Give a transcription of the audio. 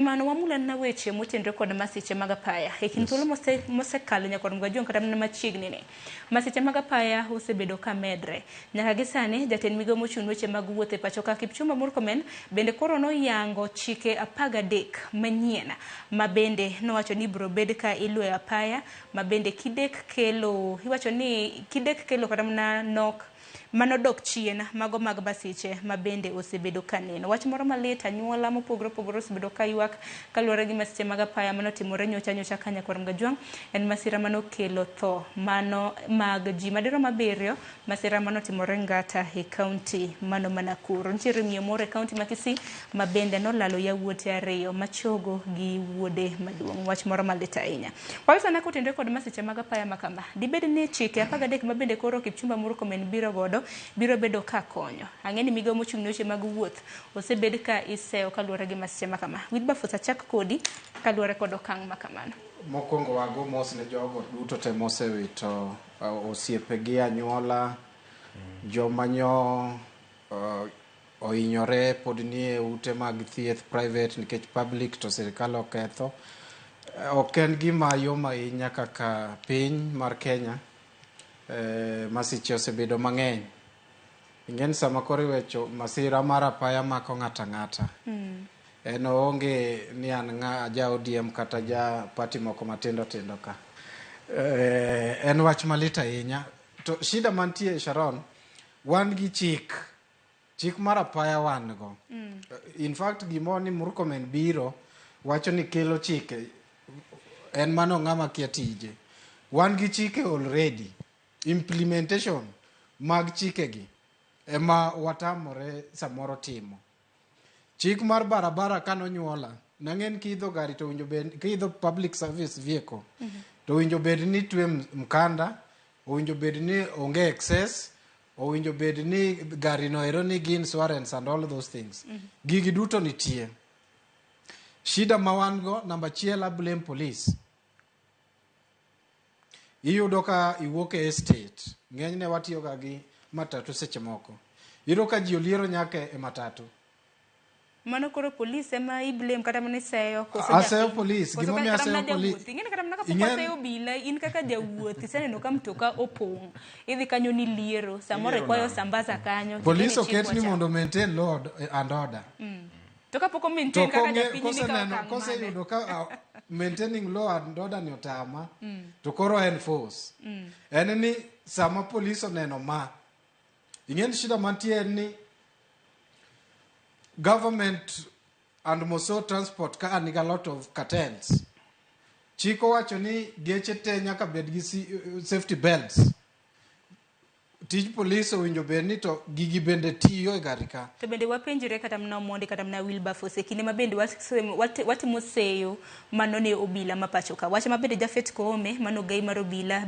Mano wamulana weche motenore kod masiche mag apaya. E kind thuolo mosekalo nyaka Romgo Ajwang' kata mana machiegni ni. Masiche mag apaya osebedo ka medre. Nyaka gi sani, jatend migawo mochung' weche mag wuoth e pacho ka Kipchumba Murkomen bende koro noyango chike 13 manyien ma bende nowacho ni ibiro bed ka iluoyo apaya ma bende kidek kelo iwacho ni kidek kelo kata mana nok Mano dok chien mago mag masiche ma bende osebedo ka neno. Wach moro malit, anyuola mopogore opogore osebedo ka ywak kaluwore gi masiche mag apaya mane otimore nyocha nyocha ka Nyakwar Mgajwang'. En masira mane okelo tho mano mag ji madirom abiriyo, masira mane otimore Ngata e kaunti mano ma Nakuru. Nitiere miyo moro e kaunti ma Kisii ma bende nolalo yawuote ariyo machogo gi wuode maduong'. Wach moro malit ahinya. Wawesana kotenore kod masiche mag apaya ma kama. Dibed ni chike 13 ma bende koro Kipchumba Murkomen biro godo biro bedo ka konyo. Ang'e ni migawo mochung' ne weche mag wuoth osebed ka iseyo kaluwore gi masiche ma kama. Wilberforce achak kodi kaluwore kod okang' ma kamano. Mokwongo wago mos ne jogo duto te mosewito osiepegi, anyuola, joma nyo ohinyore pod nie ute mag thieth private nikech public to sirikal oketho. Ok en gima yom ahinya kaka piny mar Kenya. Masiche osebedo mang'eny. Ing'eni sama koro iwecho masira mar apaya mako ng'ato ang'ata. En oonge ni an ng'a ja ODM kata ja party moko matindo tindo ka. En wach malit ahinya. To shida mantie Sharon, wan gi chik. Chik mar apaya wan go. In fact, gimoro ni Murkomen biro wacho ni kelo chike en mano ng'ama kia tije. Wan gi chike already. Implementation mag chikegi ema watamore samoro timo. Chik mar barabara kanonyuola, nang'e ni kiidho gari to owinjo bed kiidho public service vehicle to owinjo bed ni twe mkanda, owinjo bed ni onge excess, owinjo bed ni gari no ero nigi insurance and all those things. Gigi duto nitie. Shida ma wan go, namba achiel, I blame police. Iyudo ka iwuok e estate, ng'enyne watiyo ga gi matatu seche moko. Iyudo ka ji oliero nyaka e matatu. Mano koro police ema i blame kata mana iseyo koso Aseyo japiny? police, Koso gimomiyo kata mana aseyo police. jawuoth. Ing'eni kata mana kapok waseyo obila, in kaka jawuoth iseneno ka mtoka opong'. Idhi kanyo ni liero, samoro Iliero ikwayo nang'o? sambaza kanyo. to Police ing'eni chik oket ni wacho. mondo maintain law and order. To kapok o To maintain kaka kong'e- japiny ni kawo koseneno okang' mane? koseyudo ka maintaining law and order ni otama to koro enforce. En ni sama police oneno ma, ing'e ni shida mantie en ni government and Moso Transport ka nigi a lot of cartels. Chik owacho ni geche te nyaka bed gi safety belts. Tij police owinjo bed ni to gigi bende tiyo e gari ka. To bende wapenjre kata mana Omondi kata mana Wilberforce e kinde ma bende watimo seyo mano ne obila ma pacho ka. Wach ma bende Japhet Koome mano ogai mar obila.